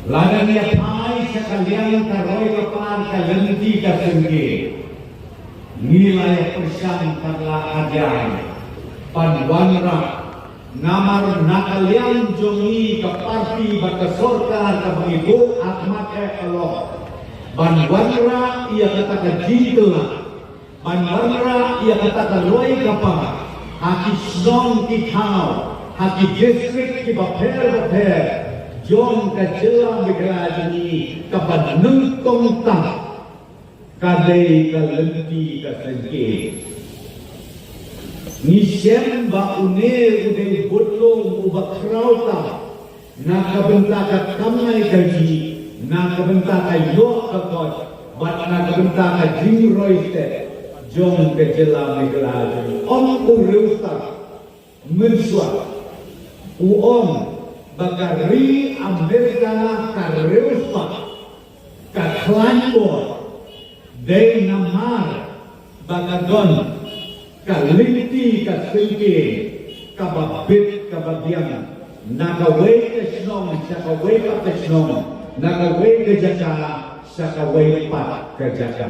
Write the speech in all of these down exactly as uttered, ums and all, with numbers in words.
Lada ngi ïa phai sha ka liang ka roi ka par ka lynti ka syngkien, ngi la ïa pyrshang katba la ka jai ban wanrah, namar na ka liang jong ngi ka parti bad ka sorkar kaba ngi buh ha khmat eh ka long ban wanrah ïa kata ka jingkylla, ban wanrah ïa kata ka roi ka par ha ki shnong ki thaw, ha ki district kiba pher bapher jong ka jylla Meghalaya jong ngi, kaba nyngkong tam ka dei ka lynti ka syngkien. Ngi shem ba une u dei u budlum uba khraw tam na ka bynta ka kamai kajih, na ka bynta ka ïoh ka kot, bad na ka bynta ka jingroi stet jong ka jylla Meghalaya. Ong u riewstad mynshuwa, u ong ba ka ri Amerika ka riewspah ka khlaiñ bor, dei namar ba ka don ka lynti ka syngkien kaba bit kaba biang, na kawei ka shnong sha kawei pat ka shnong, na kawei ka jaka sha kawei pat ka jaka.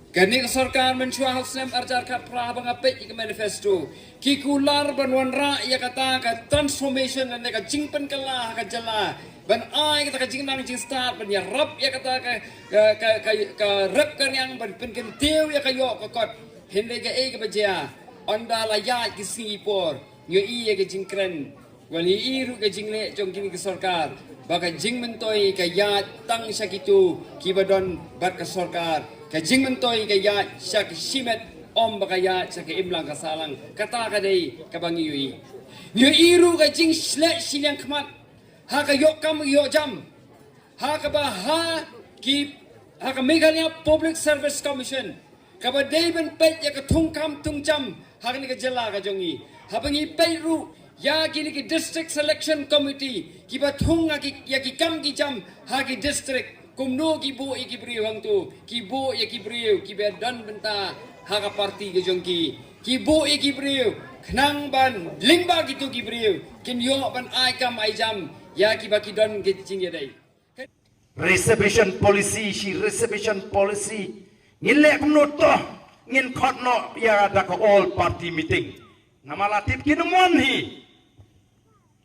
Kane ka sorkar mynshuwa ha u snem arhajar khatphra, haba nga peit ïa ka manifesto, ki kular ban wanrah ïa kata ka transformation lane ka jingpynkylla ha ka jylla, ban ai kata ka jingnang jingstad, ban ïarap ïa kata ka, ka, ka, ka, ka rep ka riang, ban pynkyntiew ïa ka ïoh ka kot. Hynrei kaei kaba jia? Ynda la ïaid ki sngi por, ngi ïohi ïa ka jingkren, wan ïohi ruh ka jingleh jong kine ki sorkar, ba ka jingmyntoi ka ïaid tang sha kito kiba don bad ka sorkar, ka jingmyntoi ka ïaid sha ka shimet, ym ba ka ïaid sha ka imlang ka sahlang. Kata ka dei kaba ngi ïohi. Ngi ïohi ruh ka jingshleh shiliang khmat ha ka ïoh kam ïoh jam, ha kaba ha ki, ha ka Meghalaya Public Service Commission, kaba dei ban peit ïa ka thungkam thungjam ha kane ka jylla ka jong ngi. Haba ngi peit ruh ïa kine ki District Selection Committee kiba thung ïa ki, ïa ki kam ki jam ha ki district, kumno ki buh ïa ki briew hangto? Ki buh ïa ki briew kiba don bynta ha ka parti ka jong ki. Ki buh ïa ki briew khnang ban lyngba kito ki briew kin ïoh ban ai kam ai jam ïa kiba ki don ki jingïadei. Reservation policy shi reservation policy. Ngin leh kumno to? Ngin khot noh ïa da ka all party meeting. Namar la tip kin ym wan hi.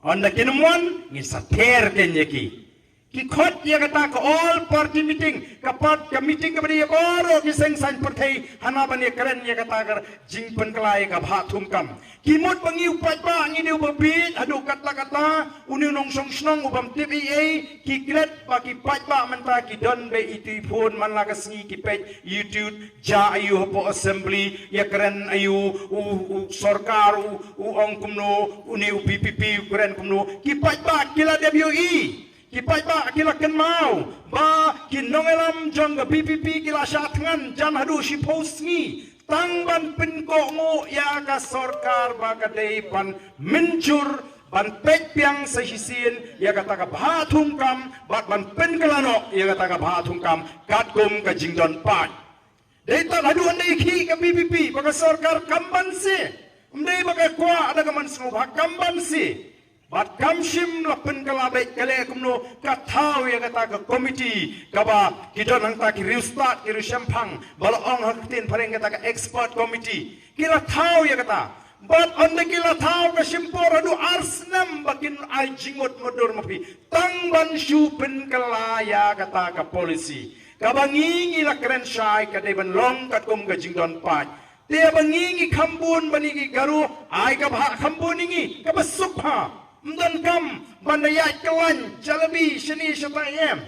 Ynda kin ym wan, ngin sa ther keiñ ïa ki. Ki khot ïa kata ka all party meeting, ka part, ka meeting kaba dei ïa baroh ki seng saiñ pyrthei, hana ban ïakren ïa kata ka jingpynkylla ïa ka bhah thungkam. Ki mut ba ngi u paidbah ngi dei uba bieit haduh katla kata, une u nongshong shnong u bym tip ei ei. Ki klet ba ki paidbah mynta ki don beit ïa itu i phone, man la ka sngi ki peit YouTube, jia aïu hapoh assembly, ïakren aïu u, u sorkar, u, u ong kumno, une u VPP u kren kumno. Ki paidbah ki la dep ïohi. Ki paidbah ki la kynmaw ba ki nongïalam jong ka VPP ki la shah thngan jan haduh shiphew sngi tang ban pynkohnguh ïa ka sorkar ba ka dei ban mynjur, ban peit biang sa shisien ïa kata ka bhah thungkam bad ban pynkylla noh ïa kata ka bhah thungkam katkum ka jingdon paid. Dei tang haduh ynda i khih ka VPP ba ka sorkar kam banse. Ym dei ba ka kwah da ka mynsngew ba kam banse. Bad kam shym la pynkylla beit, ka leh kumno? Ka thaw ïa kata ka komiti kaba ki don hangta ki riewstad ki riewshemphang, ba la ong ha ka ktien phareng kata ka expert committee. Ki la thaw ïa kata. Bad ynda ki la thaw ka shim por haduh ar snem ba kin ai jingmut mutdur ma phi tang ban shu pynkylla ïa kata ka policy. Kaba ngi ngi la kren shai ka dei ban long katkum ka jingdon paid. Te ba ngi ngi kham bun ban ïa ki Garo, ai ka bhah kham bun ïa ngi kaba suk bha. Ym don kam ban da ïaid kyllaiñ jalebi shane shata em.